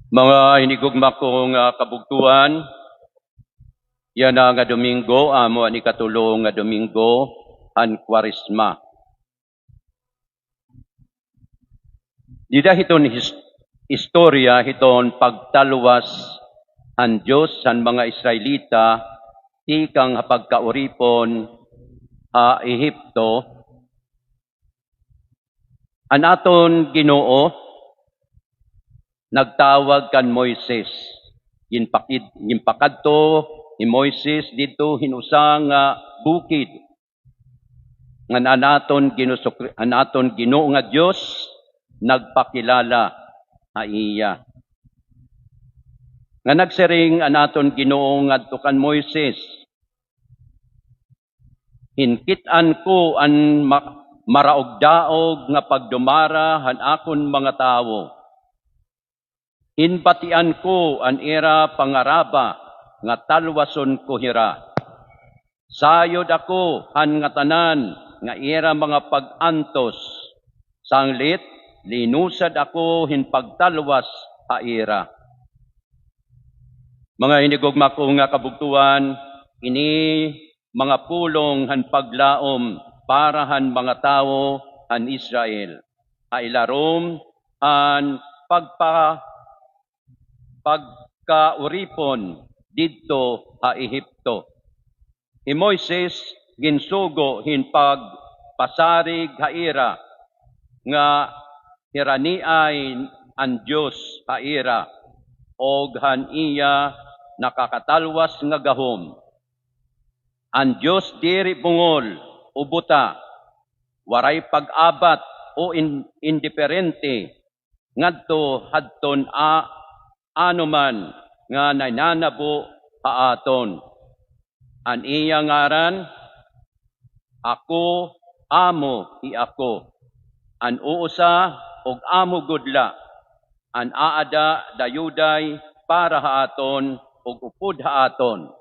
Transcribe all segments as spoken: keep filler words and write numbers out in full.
Mga hinigugma ko nga kabugtoan, yana nga Domingo, amo an ikatulo nga Domingo han Kwaresma. Dida hiton his-, istorya hiton pagtalwas han Dios han mga Israelita tikang ha pagkauripon ha Ehipto, an aton Ginoo nagtawag kan Moises. Ginpakid-, ginpakadto hi Moises didto hin usa nga bukid ngan an aton Ginu-, an aton Ginoo nga Dios nagpakilala ha iya. Nga nagsiring an aton Ginoo ngadto kan Moises, "Hinkit-an ko an ma-, maraog-daog nga pagdumara han akon mga tawo. Inbatian ko an ira pangaraba nga talwason ko hira. Sayod ako han ngatanan nga ira mga pag-antos, sanglit linusad ako hin pagtalwas ha ira." Mga hinigugma ko nga kabugtoan, ini mga pulong han paglaom para han mga tawo han Israel ha ilarom han pagpa-, pagkauripon didto ha Ehipto. Hi Moises ginsugo hin pagpasarig ha ira nga hiraniay an Dios ha ira, ug han iya nakakatalwas nga gahom. An Dios diri bungol o buta, waray pag-abat o in-, indiperente ngadto hadton a-, anoman nga nananabo ha aton. An iya ngaran, Ako, Amo, Hiako. An uusa ug amo gud la, an aada dayuday para ha aton ug upod ha aton.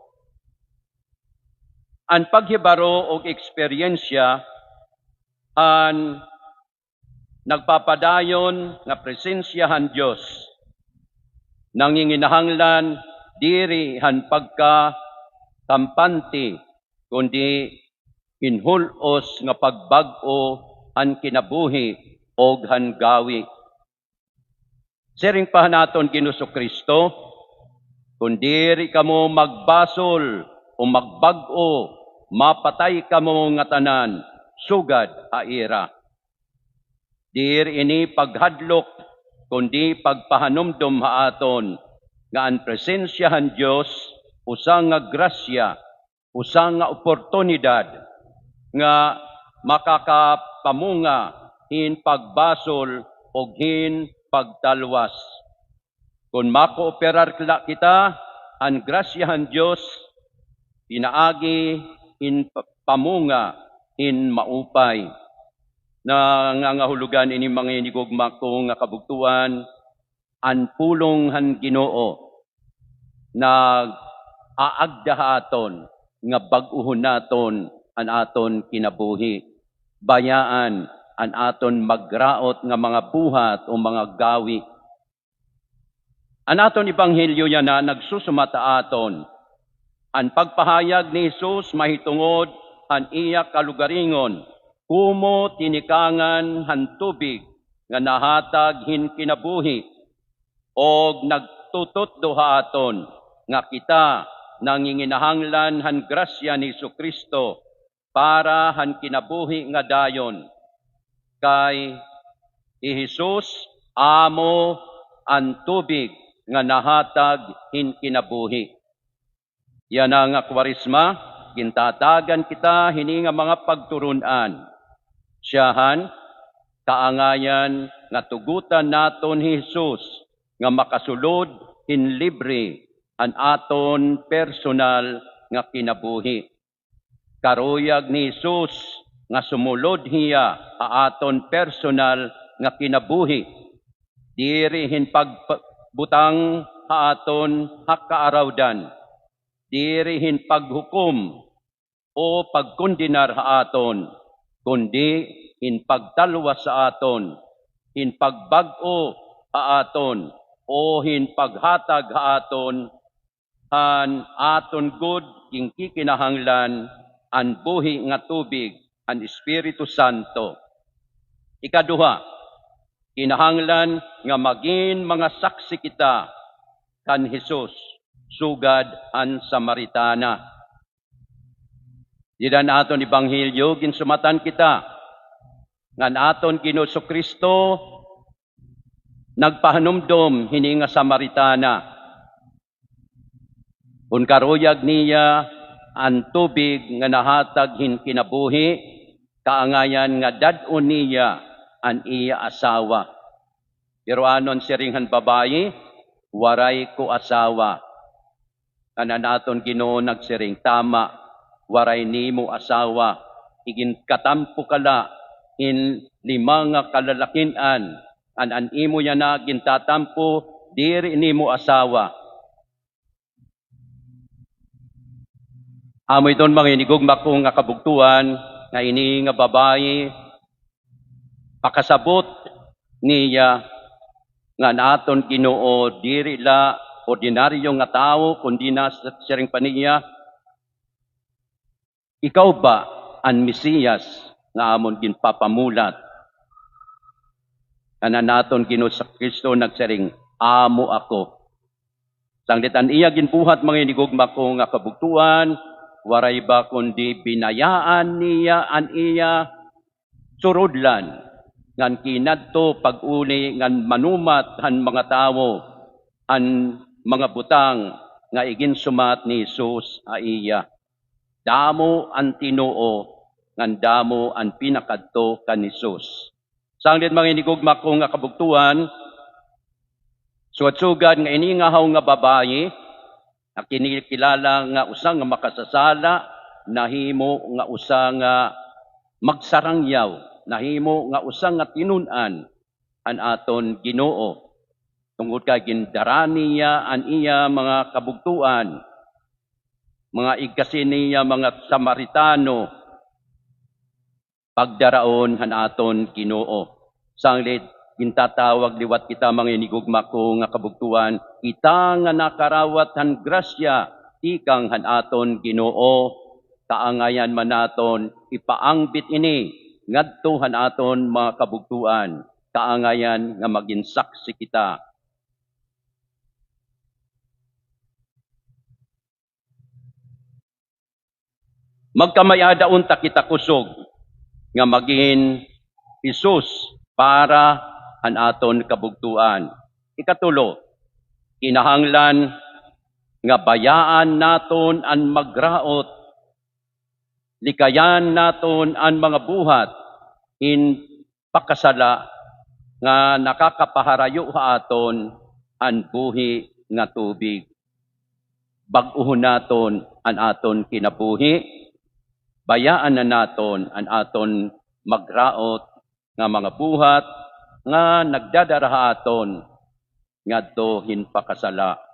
An paghibaro ug eksperyensya han nagpapadayon nga presensya han Dios nanginginahanglan diri han pagkakampante, kundi hin hul-os nga pagbag-o han kinabuhi ug han gawi. Siring pa han aton Ginoong Kristo, "Kon diri kamo magbasol o magbag-o, mapatay kamo ngatanan sugad ha ira." Diri ini paghadlok, kundi pagpahanumdom ha aton nga an presensya han Dios usa nga grasya, usa nga oportunidad nga makakapamunga hin pagbasol ug hin pagtalwas. Kon makooperar la kita han grasya han Dios, pinaagi hin pa-, pamunga hin maupay. Nangangahulogan ini, mga hinigugma ko nga kabugtoan, an pulong han Ginoo nag-aagda ha aton nga bag-ohon naton an aton kinabuhi, bayaan an aton magraot nga mga buhat o mga gawi. An aton ebanghelyo yana nagsusumat ha aton. An pagpahayag ni Jesus mahitungod han iya kalugaringon, komo tinikangan han tubig nga nahatag hin kinabuhi, ug nagtututdo ha aton nga kita nanginginahanglan han grasya ni Jesu-Cristo para han kinabuhi nga dayon. Kay hi Jesus amo an tubig nga nahatag hin kinabuhi. Yana nga Kwaresma, gintatagan kita hini nga mga pagturon-an. Siyahan, kaangayan nga tugotan naton hi Jesus nga makasulod hin libre han aton personal nga kinabuhi. Karuyag ni Jesus nga sumulod hiya ha aton personal nga kinabuhi. Diri hin pagbutang ha aton ha kaarawdan. Diri hin paghukom o pagkondenar ha aton, kundi hin pagtalwas ha aton, hin pagbag-o ha aton, o hin paghatag ha aton han aton gud ginkikinahanglan, an buhi nga tubig, an Espiritu Santo. Ikaduha, kinahanglan nga magin mga saksi kita kan Jesus sugad han Samaritana. Dida han aton ebanghelyo, ginsumatan kita nga an aton Ginoo Jesucristo nagpahanumdom hini nga Samaritana. Kon karuyag niya an tubig nga nahatag hin kinabuhi, kaangayan nga dad-on niya an iya asawa. Pero ano an siring han babayi? "Waray ko asawa." Ngan an aton Ginoo nagsiring, "Tama, waray nimo asawa. Iginkatampo ka la hin lima nga kalalakin-an. An, an imo yana gintatampo, diri nimo asawa." Amo iton, mga hinigugma ko nga kabugtoan, nga ini nga babayi, pakasabot niya nga an aton Ginoo diri la ordinaryo nga tawo, kundi nasiring pa niya, "Ikaw ba an Mesiyas nga amon ginpapamulat?" Ngan an aton Ginoo Jesucristo nagsiring, "Amo ako." Sanglit an iya ginbuhat, mga hinigugma ko nga kabugtoan, waray ba kundi binayaan niya an iya surudlan ngan kinadto pag-uli ngan manumat han mga tawo an mga butang nga iginsumat ni Jesus ha iya. Damo an tinuo ngan damo an pinakadto kan Jesus. Sanglit, mga hinigugma ko nga kabugtoan, sugad-sugad nga ini nga haw nga babayi, nga kinikilala nga usa nga makasasala, nahimo nga usa nga magsarangyaw, nahimo nga usa nga tinun-an an aton Ginoo. Tungod kay gindara niya an iya mga kabugtoan, mga igkasi niya, mga Samaritano, pagdaraon han aton Ginoo. Sanglit, gintatawag liwat kita, mga hinigugma ko nga kabugtoan, kita nga nakarawat han grasya tikang han aton Ginoo, kaangayan man naton ipaangbit ini ngadto han aton mga kabugtoan, kaangayan nga magin saksi kita. Magkamay-ada unta kita kusog nga magin Jesus para han aton kabugtoan. Ikatulo, kinahanglan nga bayaan naton an magraot, likayan naton an mga buhat hin pakasala nga nakakapaharayo ha aton an buhi nga tubig. Bag-ohon naton an aton kinabuhi, bayaan na naton an aton magraot nga mga buhat nga nagdadara ha aton ngadto hin pakasala.